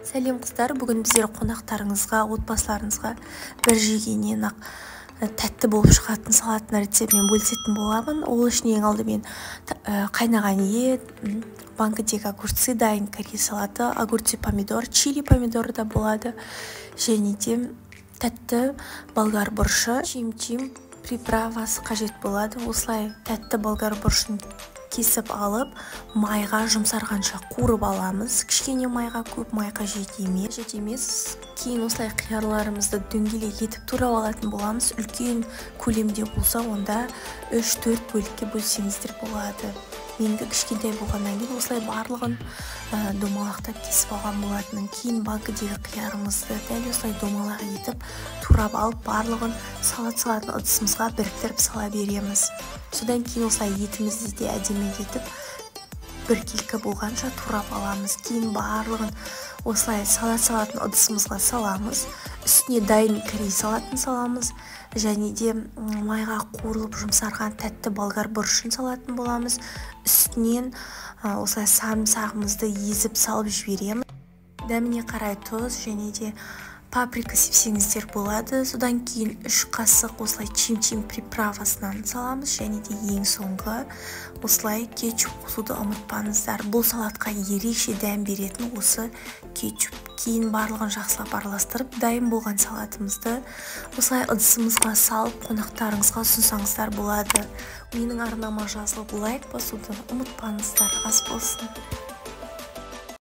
Сәлем, қыздар! Бүгін біздер қонақтарыңызға, отбасыларыңызға бір жегеннен ақ тәтті болып шығатын салаттың рецептімен бөлісетін боламын. Ол үшін ең алдымен қайнаған ет, банкідегі огурцы, дайын корей салаты, огурцы помидор, чили помидоры да болады, және де тәтті болгар бұрышы, чим-чим приправасы қажет болады. Осылай тәтті болгар бұрышын кесіп алып, майға жұмсарғанша қуырып аламыз. Кішкене майға, көп май қажет емес. Кейін осылай қиярларымызды дөңгелек етіп турап алатын боламыз. Үлкен көлемде болса, онда 3-4 бөлікке бөлсеңіздер болады. Менікі кішкентай болғаннан кейін осылай барлығын домалақтап кесіп алған болатынмын. Кейін банкідегі қиярымызды дәл осылай домалақ етіп турап алып, барлығын салат салатын ыдысымызға біріктіріп сала береміз. Содан кейін осылай етімізді де әдемі етіп, біркелкі болғанша турап аламыз. Кейін барлығын осылай салат салатын ыдысымызға саламыз, үстіне дайын корей салатын саламыз және де майға қуырылып жұмсарған тәтті болгар бұрышын салатын боламыз. Үстінен осылай сарымсағымызды езіп салып жібереміз. Дәміне қарай тұз және де паприка сепсеңіздер болады. Содан кейін 3 қасық осылай чим-чим приправасынан саламыз және де ең соңғы осылай кетчуп қосуды ұмытпаңыздар. Бұл салатқа ерекше дәм беретін осы кетчуп. Кейін барлығын жақсылап араластырып, дайын болған салатымызды осылай ыдысымызға салып, қонақтарыңызға ұсынсаңыздар болады. Менің арнама жазылып, лайк басуды ұмытпаңыздар. Ас болсын!